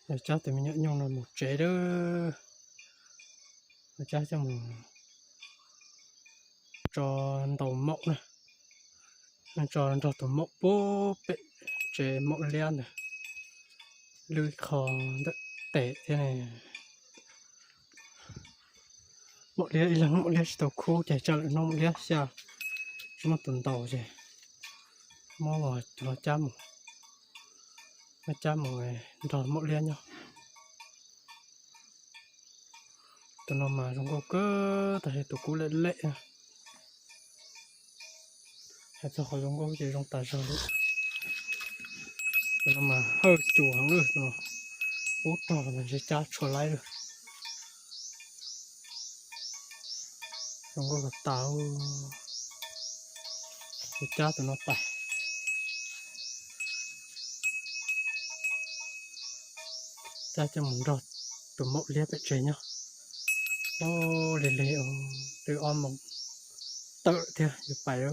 ເຈົ້າແຕ່ມີຍອດຍົງນຳໝູເຈເດີ. ເຈົ້າຈະໝູ ຈອນໂຕເໝາະນະ ມັນຈອນໂຕເໝາະໂປເປະເຈເໝາະລຽນນະ ລືຂໍເດະເຕະເທນີ້. ໝົດເລຍ ອີ່ຫຼັງໝົດເລຍ ຊິໂຕຄູເຈ ຈະນ້ອງໝົດເລຍ ຊາ ຊິມາຕຸນເຕົາເຈ ມາວ່າ ມາຈ້ຳ ມາຈ້ຳເອົາດອກໝົດເລຍເນາະ. ໂຕນອມມາ ລົງໂກເກີ ຕາເຮັດໂຕກູເລະເລະ ເຮັດໂຕຂໍລົງໂກເຈ ລົງຕາເຈົ້າ ໂຕນອມມາ ເຮີ ຈູ່ຫັງເດີ ໂຕນອມ ໂອ້ ໂຕມັນຊິຈ້າຊົວໄລເດີ. ລົງກໍຕາວ ໄປຈ້າໂຕນອກໄປ ຈ້າຈະໝູນດອກ ໂຕເໝາະລຽບໄປເຈຍເນາະ. ໂອ້ ເລເລ ໂອ້ ຕື້ອ້ອມໝອກເຕີເທຍ ຢ່າໄປເອີ.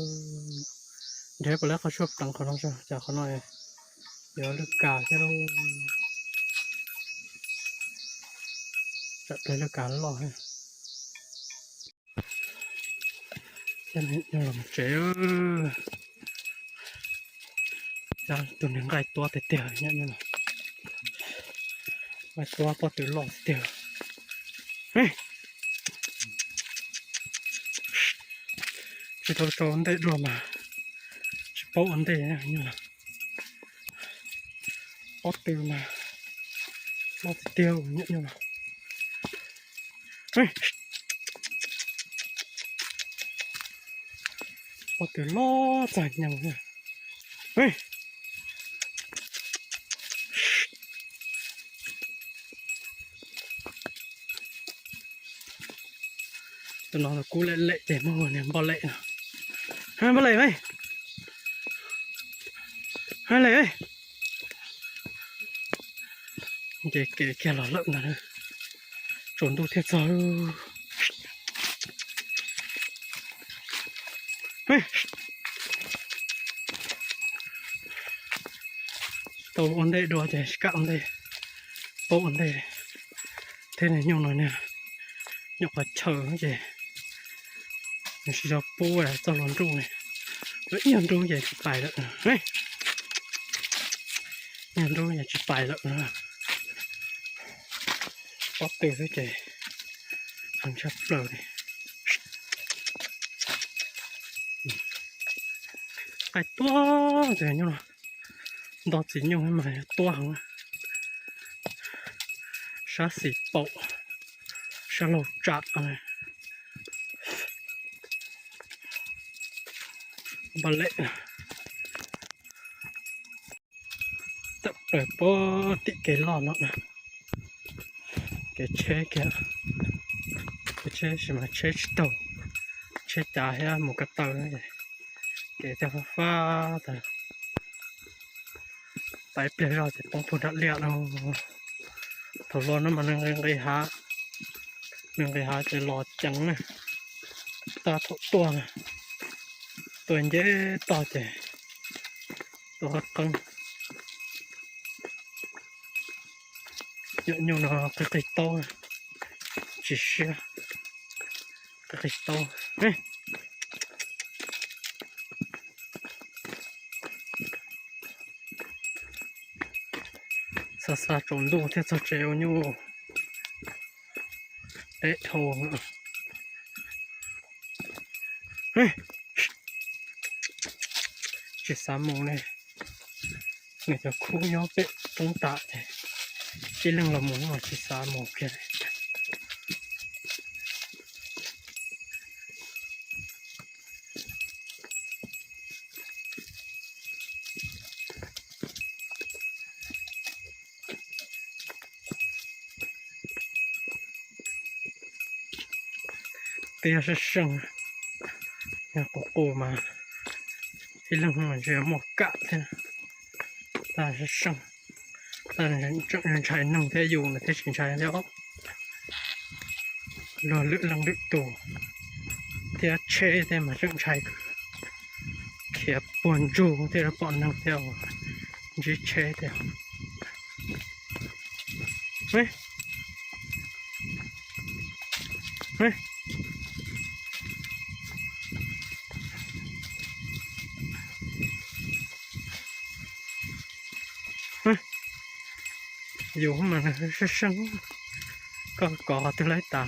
ດຽວໄປແລ້ວ ເຂົາຊວບຕັງເຂົາເນາະ ຈາກເຂົາໜ້ອຍ ດຽວລຶກກາເທໂລ ຈະໄປລຶກກາຫຼໍ່ໃຫ້. ເຮັດຫຍັງລະເຈ ເອີ ຈ້າໂຕໜຶ່ງໄດ້ຕົວແຕ່ເຕີເນາະ ໄດ້ຕົວພໍຕື່ຫຼໍ່ແຕ່ເຕີ. ເຮີ້ຍ ຊິໂຕໂຕໄດ້ດວງມາ ຊິໂປອັນເດຍ ປອດຕື່ມາ ມາຕິດດຽວເນາະ. ເຮີ້ຍ ປອດຕື່ຫຼໍ່ຈາກຫຍັງເນາະ. ເຮີ້ຍ ໂຕນອນກູເລະເລະເດ ມື້ນີ້ບໍ່ເລະເນາະ. ເຮີ້ຍ ບໍ່ເລະເວີຍ ເຮີ້ຍ ເລະເວີຍ. ເກ ເກ ເກຫຼໍ່ເລີກນະ ໂຈນດູເທດຊອຍ. ເຮີ້ຍ ໂຕອັນເດໂດເຈ ສະກະອັນເດ ໂປອັນເດ ເທນຍົງໜ້ອຍນີ້ ຍົງກະເຊີເຈ ຊິເຈົ້າປູແລະ ເຈົ້າຫຼອນດູນີ້ ລະອີ່ອັນດູເຈ ຊິໄປແລ້ວ. ເຮີ້ຍ ອີ່ອັນດູເຈ ຊິໄປແລ້ວ. ປອດຕື່ເຈ ທັງຊັບເລີນີ້ ໄປຕົວເຈ ຍົງ ດອກສີຍົງໃຫ້ມາຕົວຫັ້ນ ຊາສີໂປ ຊາໂລຈາ ອະໄລ ບາເລ ຕະເປີໂປຕິເກລອນເນາະນະ ເກເຊ ເກ ເກເຊ ຊິມາເຊຊິໂຕ ເຊຈາເຮຍໝູກະເຕີ ເກແຕ່ຟ້າໆ ຕາ ໄປເປຍເຮົາຈະປ້ອງພຸດລຽກເນາະ ໂທລອນນຳມັນໜຶ່ງໄກຫາ ໜຶ່ງໄກຫາຈະຫຼໍ່ຈັງນະ ຕາໂທຕົວນະ ຕົວເຢັນຕໍ່ເຈ ຕົວກັງ ຍະຍົງນະ ໄກໆໂຕ ຈິເຊຍ ໄກໆໂຕ ເຮີ້ຍ ຊາຊາໂຈນດູເທດຊອຍເຈວຢູ່ ເຕະໂທ ເຮີ້ຍ ຊິສາມໂມງແລ້ວ ນີ້ຈະຄູຍ້ອນເປະຕົງຕາແທ້ ຊິເລື່ອງລະໂມງວ່າຊິສາມໂມງແລ້ວ. ເຕຍຊະເຊິ່ງ ຍາໂກໂກມາ ທີ່ເລື່ອງມັນຈະໝົດກະແທ້ ຕາຊະເຊິ່ງ ຕາຊະເຊິ່ງ ເຈົ້າຊາຍໜຶ່ງແທ້ຢູ່ນະ ເທຊິນຊາຍແລ້ວ ລໍລຶກຫຼັງດຶກໂຕ ເທເຊແທ້ມາເຊິ່ງຊາຍ ເຂຍປວນຈູ ເທລະປອນນັງແທ້ ຈີເຊແທ້. ເຮີ້ຍ ເຮີ້ຍ ເຮີ້ຍ ຢູ່ຂອງມັນເຊິ່ງໆ ກໍກໍເທົ່າໃດຕາ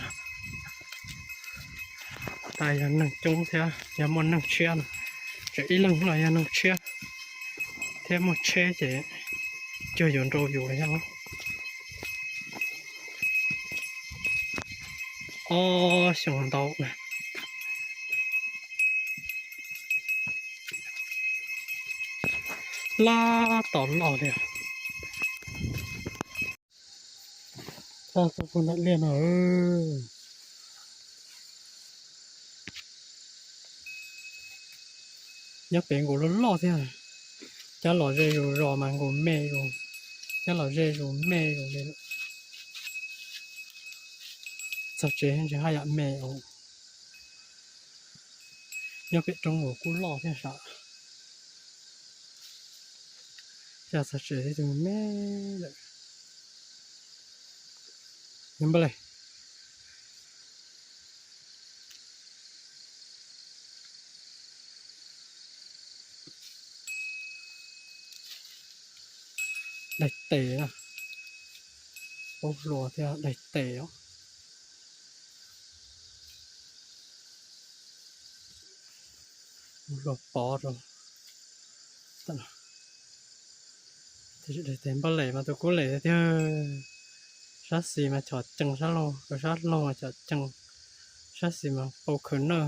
ຕາຍຢ່າງໜຶ່ງຈົງເທື່ອ ຢ່າໝົດໜຶ່ງເຊຍນະ ຈະອີ່ລຶ່ງລະຢ່າໜຶ່ງເຊຍ ເທໝົດເຊເຈ ເຈີຢູ່ໂດຢູ່ແລ້ວ. ອໍ ສຽງດອກນະ ລາຕອນຫຼໍ່ເດ. ຖ້າສະຄົນນັກຮຽນເນາະ ເອີ ຍັງເປັນກູຫຼໍ່ໆ ເທື່ອ ຈະຫຼໍ່ເຈຢູ່ຫຼໍ່ມາກູແມ່ຢູ່ ຈະຫຼໍ່ເຈຢູ່ແມ່ຢູ່ເລີຍ ສະເຈຈະຫາຍາກແມ່ອອກ ຍັງເປັນຕົງໂຫງກູຫຼໍ່ເທື່ອສະ ຈະສະເຈທີ່ຈະແມ່ເລີຍ. ເຫັນບໍ່ເລີຍ ໄດ້ເຕະນະ ໂອ້ ຫຼໍ່ເທື່ອ ໄດ້ເຕະເນາະ. ໂອ້ ຫຼໍ່ປອດເນາະ ຕະ ເຕັມປາເຫຼມາຕຸກູເຫຼເຕີ ຊາສີມາຈອດຈຶ່ງຊາໂລ ຊາໂລມາຈອດຈຶ່ງ ຊາສີມາໂປເຄີເນີ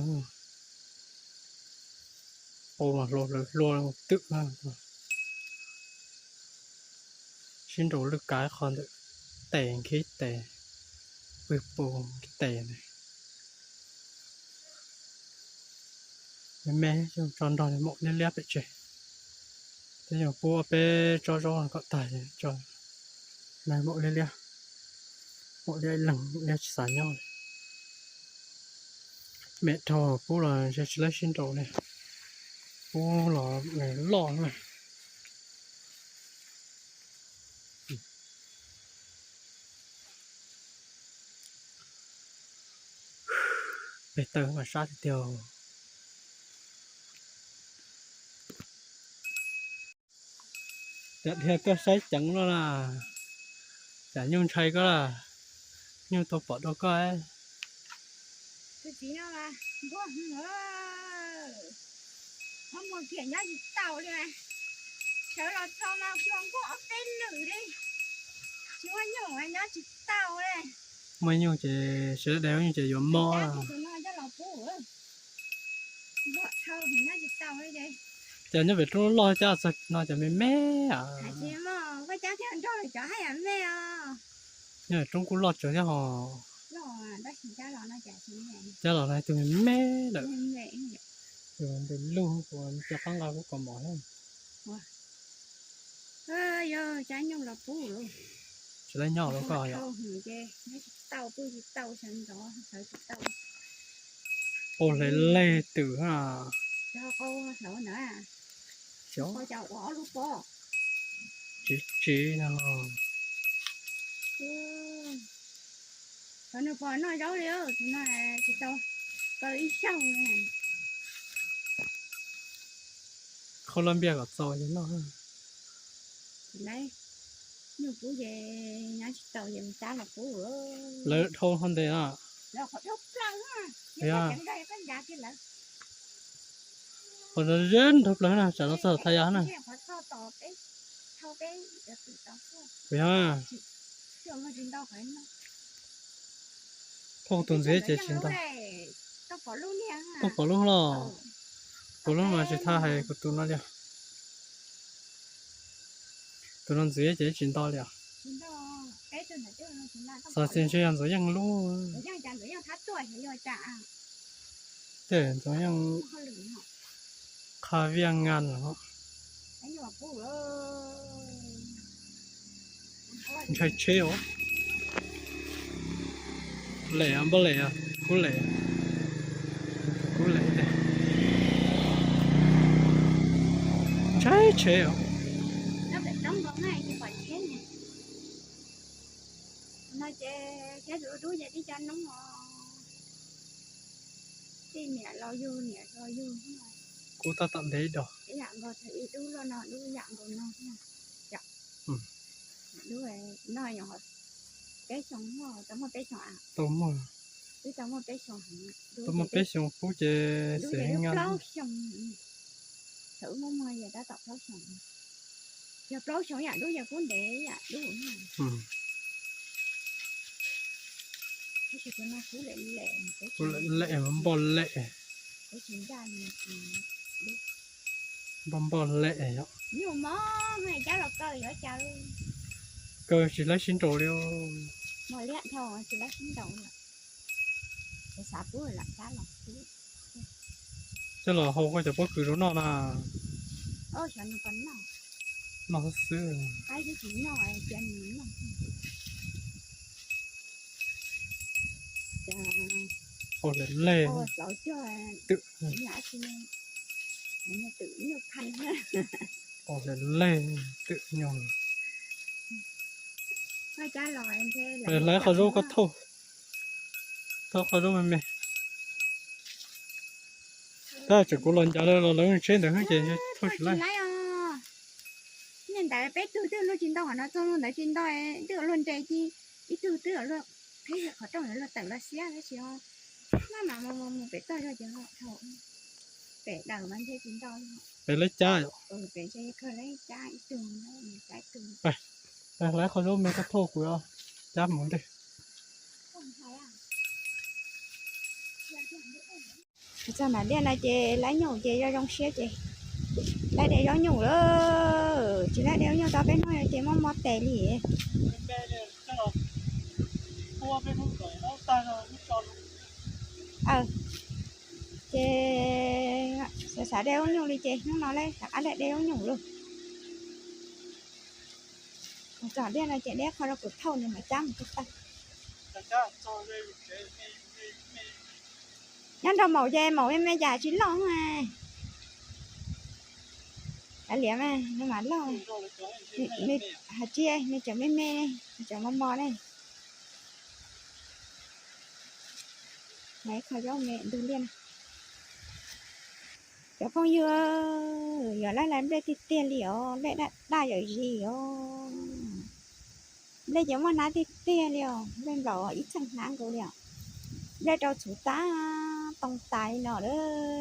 ໂປມາໂລເລີໂລຕຶກນະ ຊິນໂດລຶກກາຍຄອນ ແຕ່ງຄີແຕ່ງ ປຶໂປງແຕ່ງ ແມ່ ແມ່ ຈອນດອນໝົກລຽບໆ ເປເຈ ແຕ່ຍັງປູເປຈໍຈໍກໍຕາຍ ຈອນ ແມ່ ໝົກລຽບໆ ໝົກລຽບຫຼັງລຽບສາຍຍອດ ແມ່ ທໍ່ປູລະ ເຊຊິເລຊິນໂຕເນຍ ປູລະ ເລີຍຫຼອນນະ. ໄປເຕີມມາຊາດດຽວ ຈະເທກະໃຊ້ຈັງໂລດລະ ຈະຍຸ່ງໄຊກໍລະ ຍຸ່ງໂຕປອດໂຕກ້ອຍ ຄືຈີເນາະວ່າ ບໍ່ເອີ ເຮົາໝົດກຽມຍາຊິເຕົາເລີຍ ເຊີລາຊອມາພຽງບໍ່ເອົາເປັນໜຶ່ງເດ້ ຊິວ່າຫຍັງວ່າຍາຊິເຕົາເລີຍ ມາຫຍັງຈະເສີດແລ້ວຫຍັງຈະຢູ່ໝໍ້ ຈະເອົາປູເອີ ບໍ່ເທົ່າຫຍັງຊິເຕົາເລີຍເດ້ ຈະຍັງໄປໂຕລໍຈະເນາະ ຈະແມ່ນແມ່ອະ ຫາຊິໝໍ້ ວ່າຈະເທື່ອໂຕຈະໃຫ້ອະແມ່ອະ ຍາຕົງກູຫຼອດເຈົ້າຍາຫໍ ຫຼອດອະ ໄດ້ຊິຈະຫຼອດນະ ຈະຊິແມ່ ຈະຫຼອດໃຫ້ຕົວແມ່ເດີ ແມ່ ເອີ ເປັນລູກ ຕົວຈະຟັງລາວກໍໝໍແລ້ວ ເອີ ເອີ ຈະຍົງລະປູ ຈະໄດ້ຍອກແລ້ວກໍ ເຕົາ ເຕົາ ເຕົາ ໂອ້ ເລໆ ຕື້ຫາ ເຈົ້າກໍເຂົານະ ເຈົ້າ ເຈົ້າ ເອົາລູກປໍ ຈີຈີນະ ເອີ ເຂົາໜຶ່ງປໍນ້ອຍເຈົ້າເດີ ໜ້ອຍຊິເຕົາ ເຂົາອີເຈົ້າ ໂຄລັມເບຍກໍເຈົ້າຢູ່ເນາະ ໄດ້ ໜູປູເຢຍ ຍາຊິເຕົາເຢັນຈ້າລະປູເອີຍ ແລ້ວໂທຮອນເດນະ ແລ້ວເຂົາເຈົ້າເປົ່ານະ ເອີ ເຢັນເທົ່າເປົ່ານະ ຈານອສທາຍານະ ເຂົາເຈົ້າຕໍ່ໄປ ເຂົາໄປ ເອີ ຕິດຕໍ່ ເອີ ພວກຕຸນເສຍເຈຊິນຕາ ຕ້ອງຂໍລູກເນຍ ຕ້ອງຂໍລູກເນາະ ເອີ ຂໍລູກມາຊິຖ້າໃຫ້ກູຕຸນມາດຽວ ໂຕນັ້ນຊິເຈຊິນຕໍ່ແລ້ວ ສາວຊິນຊິຍັງໂຕຍັງລູກ ເຈົ້າໂຕຍັງຄາວຽກງານເນາະ ໃຊ້ເຊວ ແຫຼະບໍ່ແຫຼະ ກູແຫຼະ ກູແຫຼະແຕ່ ໃຊ້ເຊວ ແລ້ວແບບຕ້ອງບອກໃຫ້ທີ່ປອດເຊນເນຍ Nói chứ, chứ tụi đu vậy đi cho nó ngồi. Đi mẹ lo du, mẹ lo du. Cô ta tặng đấy đó. Cái dạng bò thì đi đu lo nó, đu dạng bò nó nha. Dạ. Ừ. Đu ấy, nói nhỏ. Bé sống ngồi, tao mua bé sống à. Tao mua. Đi tao mua bé sống hả? Đu Tao mua vậy bé đi. Sống phú chế Đu sẽ vậy đi ngăn. Plau sống. Thử mua mua vậy tao tao plau sống. Giờ plau sống dạ đu giờ cũng để dạ đu nha. Ừ. Cái sự của nó phú lệ lệ, cái Phú lệ lệ, mà bò lệ. Cái chuyện ra thì, ừ, đi. Bò bò lệ đó. Nhiều món này chắc là cơ ở chợ. Cơ chỉ lấy xin trộn đi. Mà lẹ thôi, chỉ lấy xin trộn rồi. Cái xã phú là xã là phú. Chứ là hầu coi chả bó cứ rốn nọ nè. Ơ, sao nó còn nọ? Nọ thật sự. Cái cái chỉ nọ, cái chỉ nọ. Chà. Ôi, lẹ lẹ. Ôi, sáu cho. Tự. Nhà chị này. Nhà tự nhiều khăn. Ôi, lẹ lẹ. Tự nhiều. Hai cái lò em thế là Lẹ lẹ khó dấu có thô. Thô khó dấu mẹ mẹ. Ta chỉ cố lon giá lơ lơ lơ trên đó hơi chè thôi chỉ lại. Nên tại bé tư tư luôn trình độ nó cho luôn tại trình độ ấy, tư luôn chạy chi, ít tư tư luôn. Thấy là khó trong nó tận là xía nó chỉ ho. Nó mà mà mà mà bé to cho chừng họ thầu. Bé đầu mà thế trình độ. Bé lấy chai. Ừ, bé chơi cơ lấy chai ít tư nó, mình chai tư. Ê, ê, lấy khó dấu mẹ có thô của chăm muốn đi. Không thấy à? Cho mà đen là chè lá nhổ chè do rong xía chè. Lá đen gió nhổ đó. Chỉ lá đen gió tao bé nói chè mò mò tè lì. Ờ. Chè xả xả đen gió nhổ đi chè, nó nói lấy, xả đen đen gió nhổ luôn. Cho đen là chè đen khó là cột thâu này mà chăm cột tay. Nhắn cho mẫu dê, mẫu em mẹ già chín lon à. Cá liếm à, nó mà lon. Mẹ, mẹ, hạt chia, mẹ chở mẹ mẹ, mẹ chở mò mò này. Đấy, khỏi dấu mẹ, đừng điên. Chó phong dưa, giờ lái lái bê tịt tiền đi ó, bê đa, đa dở gì ó. Bê chó mò ná tịt tiền đi ó, bê bảo ít chẳng ná cô đi ó. Bê trâu chú ta, tông tai nó đó,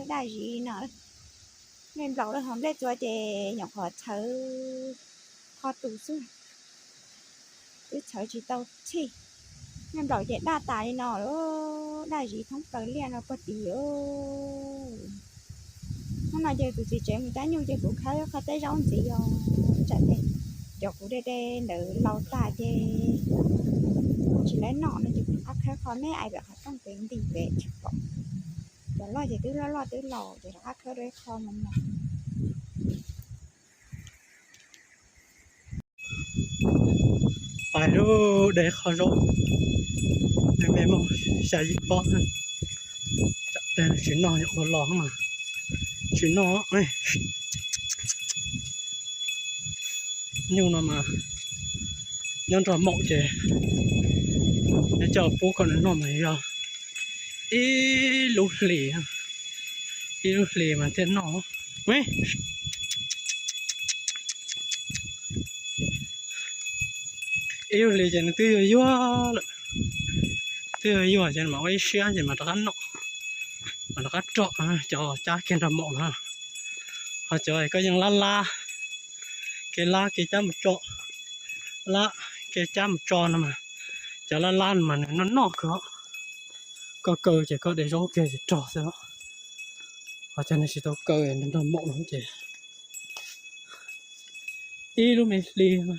đa gì nó đó. Bê bảo đó hòm bê chua chè, nhỏ khó thở, khó tù xưa. Cứ thở chỉ tàu chi. Nên bảo chè đa tai nó đó, đa gì không tờ liền nó có tí ó. Nó nói chè tụi chị chém một cái nhu chè cũng khá, khá té giống gì ó. Chả thế. Chó cũng đê đê, đỡ lâu ta chè. Chỉ lấy nọ nó chè cũng khá, khá khó mê ai bảo khá trong cái gì bé chả có. Chó lo chè tứ lo lo tứ lo, chè khá khá đôi kho mà mà. ໄປດູ ໄດ້ເຂົ້າໂລດ ແມ່ໝໍໃສ່ອີກປອກ ຈະແຕ່ຊິນອນຢູ່ບໍ່ລອງມາ ຊິນອນເອີຍ ຢູ່ນອນມາ ຍ້ອນວ່າໝໍເຈ ແລ້ວເຈົ້າປູກກ່ອນນອນມາ ອີລູກເຫຼ ອີລູກເຫຼມາແຕ່ນອນ ເວີຍ. ເອວເລຈັນຕື້ຍົວເລີ ຕື້ຍົວຈັນມາໄວ້ເຊຍຈັນມາຕະກັນເນາະ ມາຕະກັນເຈາະ ເຈາະຈ້າແກນຕະໝອກນະ ເຂົາເຈົ້າກໍຍັງລາລາ ເກລາເກຈ້ຳເຈາະ ລາເກຈ້ຳຈອນະມາ ຈະລາລານມານອກເກາະ ກໍເກີຈະກໍໄດ້ໂລເກຈະເຈາະຊະເນາະ ເຂົາເຈົ້າຊິໂຕເກີນຕະໝອກເຈ Ilume lima.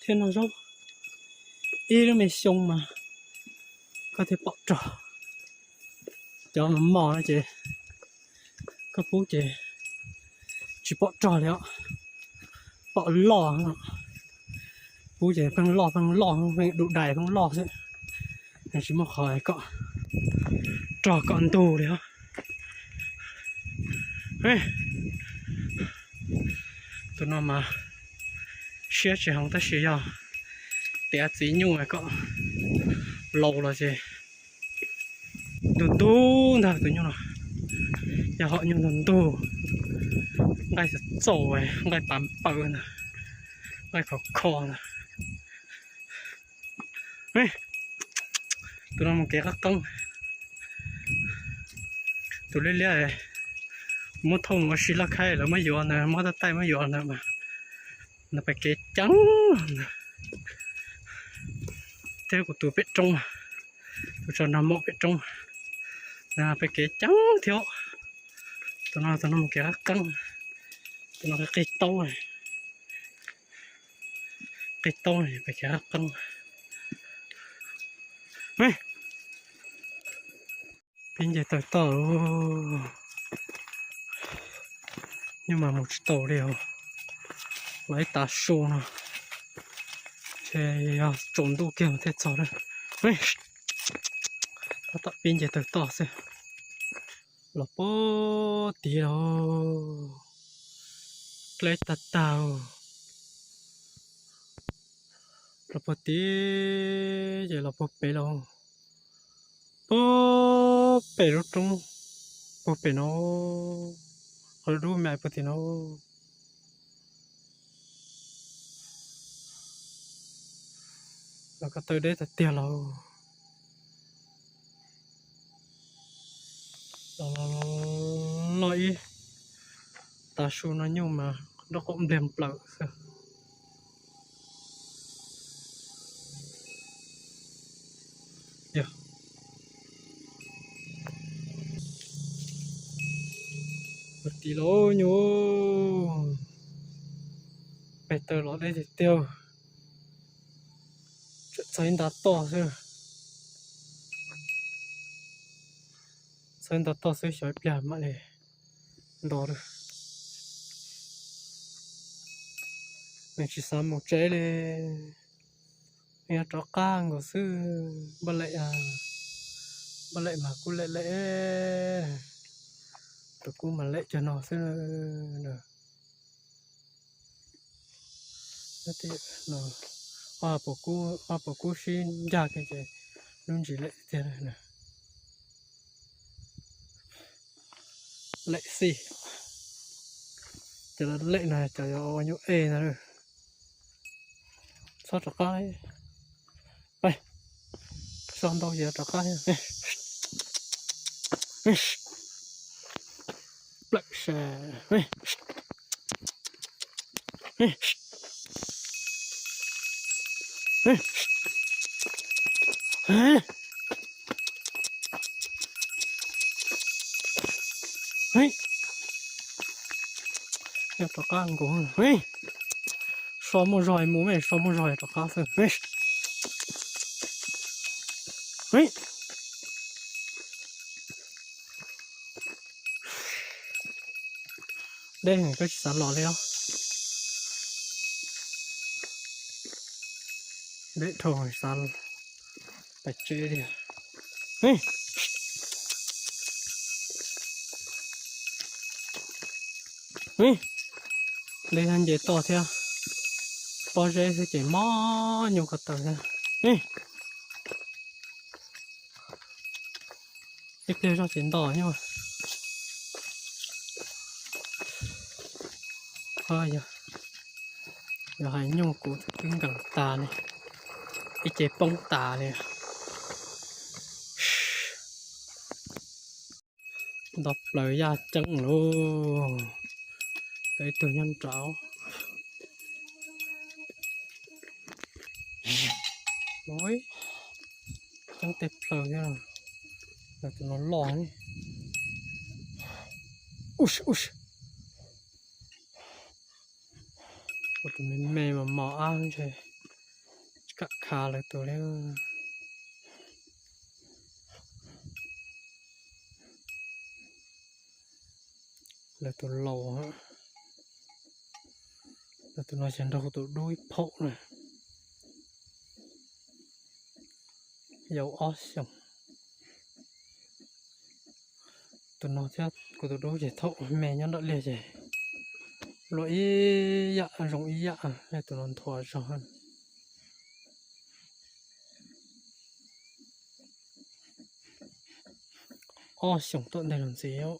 Thế nó dốc. Ilume sông mà. Có thể bỏ trò. Cho nó mò nó chứ. Có phú chứ. Chỉ bỏ trò đấy ạ. Bỏ lò nó. Phú chứ, phăng lò, phăng lò, phăng đủ đài, phăng lò chứ. Nè, chỉ một khỏi có trò có ăn tù đấy hả? Ê. Tụi nó mà siết sẽ không ta sẽ do. ອາຊີຍູ້ກໍເລົາລະຊິ ດຸນໆ ນະ ໂຕຍູ້ນະ ຢາເຫາະຍູ້ ດຸນໆ ໄກ່ສະໂຈໄວ້ ໄກ່ປາມເປີນະ ໄກ່ຂໍຄໍນະ. ເຮີ້ຍ ໂຕນັ້ນມັນແກ່ຄັກກັງ ໂຕເລຍໆ ໝົດທົ່ງວ່າຊິລະໄຂ່ແລ້ວ ມາຢູ່ອັນນັ້ນ ມາແຕ່ໃຕ້ ມາຢູ່ອັນນັ້ນ ມາ ນະ ໄປເກະຈັງ ເທວກູຕູເປະຈົງ ຕູຈອນນຳໝໍເປະຈົງ ນະ ໄປເກະຈັງ ທຽວ ໂຕນັ້ນ ໂຕນັ້ນມັນແກ່ຄັກກັງ ໂຕນັ້ນກໍເກະໂຕ ເກະໂຕ ໄປແກ່ຄັກກັງ ເຮີ້ຍ. ປິ່ນໃຫຍ່ເຕີບໂຕ ໂອ້ ຍັງມາໝູ່ໂຕດຽວ ໄລ່ຕາຊູນະ ເຊຍ ຈົນດຸແກວເທດຊອດເລີຍ ເຮີ້ຍ ຕາຕະ ປິ່ນໃຫຍ່ເຕີບໂຕເຊ ລະໂປຕີໂລ ເກລດຕາຕາວ ລະໂປຕີ ເຈ ລະໂປເປໂລ ໂປເປໂລຕຸງ ໂປເປໂນ ໂຄດູແມໂປຕິໂນ ລະກະເຕີເດຕະເຕຍໂລ ລອ ລອ ລອ ອີ ຕາຊູນະ ຍູມາ ດອກເບມເປິ ເດີ ປະຕິໂລຍູ ໄປເຕີລອດໄດ້ຕິດຕຽວ ໃສ່ດາຕໍ່ເຊີ ໃສ່ດາຕໍ່ເຊີ ໃສ່ປຽມມາເລີຍ ດໍເດີ ແມ່ນຊິສາມໂມງເຈເລີຍ ເນຍ ຕອກກາງກໍຊື້ ບໍ່ໄລອາ ບໍ່ໄລມາກູເລເລ ຕະກູມາເລຈະນອຊື້ເດີ ນະຕິເນາະ ວ່າປະກູ ວ່າປະກູຊິຢາກເຈ ນຸນຈິເລເຈນະ ເລຊິ ຈະເລນະ ຈະເອົາອາຍຸເອນະ ຊອດຕະກາຍ ໄປ ຊອນດອກເຢຍຕະກາຍ ເປີແຊ ເຮີ້ຍ ເຮີ້ຍ ເຮີ້ຍ ເຮີ້ຍ ເຮັດຕະກາງກູ ເຮີ້ຍ ຊອມໝູ່ຈອຍ ໝູ່ແມ່ ຊອມໝູ່ຈອຍຕະກາງ ເຮີ້ຍ ເຮີ້ຍ ເດ້ ກໍຊິສາຫຼໍ່ແລ້ວ ເດ້ ໂທສາ ໄປເຈີເດ ເຮີ້ຍ ເຮີ້ຍ ເດ ທັນເຢຕໍ່ເທຍ ປໍເຈສະເກມາຍູກະເຕີເທຍ ເຮີ້ຍ ເອັກເດຊອດເຈນຕໍ່ຍູ ເອີ ຢ່າ ຢ່າໃຫ້ຍູກູຕຶງກັນຕານີ້ ອີເຈປ້ອງຕານີ້. ດອກເປີຍາຈັງໂລ ໄດ້ໂຕຍາມເຊົ້າ ໂອ້ຍ ຕັ້ງແຕ່ເພີງນີ້ລະ ແລ້ວໂຕຫຼໍ່ໆ ອຸດ ອຸດ. ໂອ້ ໂຕແມ່ໆ ມາເມົາອ້າງໃສ່ ກະຄາເລີຍໂຕເລີຍ ແລ້ວໂຕເຫຼົ່າ ແລ້ວໂຕນ້ອຍ ເຊັ່ນດອກໂຕດຸຍເພາະນະ ເຍົາອອສ ໂຕນ້ອຍ ເທາະ ໂຕດຸເຈເທາະ ແມ່ຍ້ອນດອກເລຍເຈ ໂລອີຍະ ລົງອີຍະ ແລ້ວໂຕນ້ອຍ ທອດຊອນ. Ơ, xyong tuan đen lon xíu.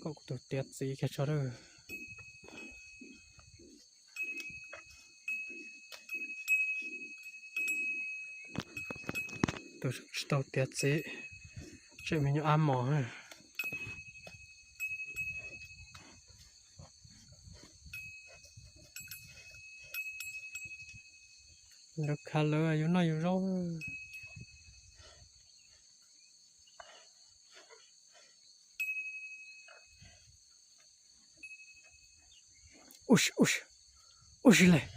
Có tụi tiệt gì kìa cho đỡ. Tụi tàu tiệt gì. Chạy mình ám mỏ ha. Được khá lơ, you know, you know. Ush, ush. Ush le.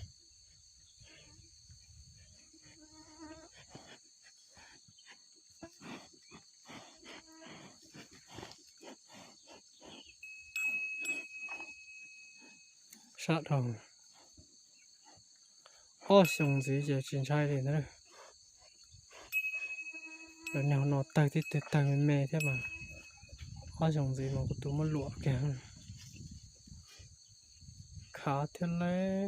Sat hông. Ơ, xyong gì giờ chín chai đi nữa. Lơ nèo nọ tơi tít tơi tơi mê mê thế mà. Ơ, xyong gì mà có tụi mất lụa kìa. Khá thế lê.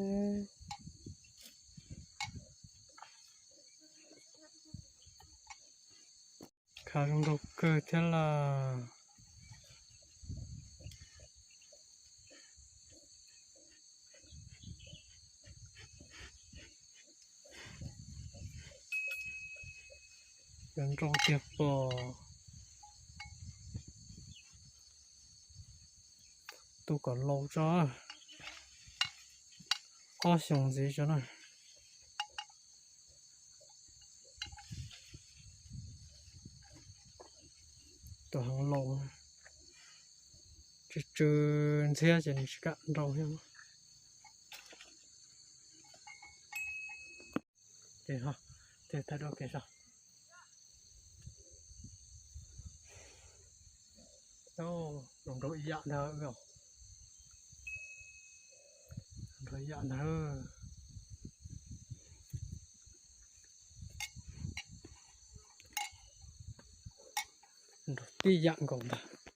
Khá rung rục cơ thế là. Rung rục tiệp bò. Tụi có lâu cho. Có xyong gì cho nó. Tụi hàng lộn. Chứ chứ thế chứ nó sẽ cạn rau hiu. Kìa ha. Thế thay đổi kìa sao. Ô, đồng đội dạo nào rồi. Đồng đội dạo nào. Đồng đội dạo gồng ta.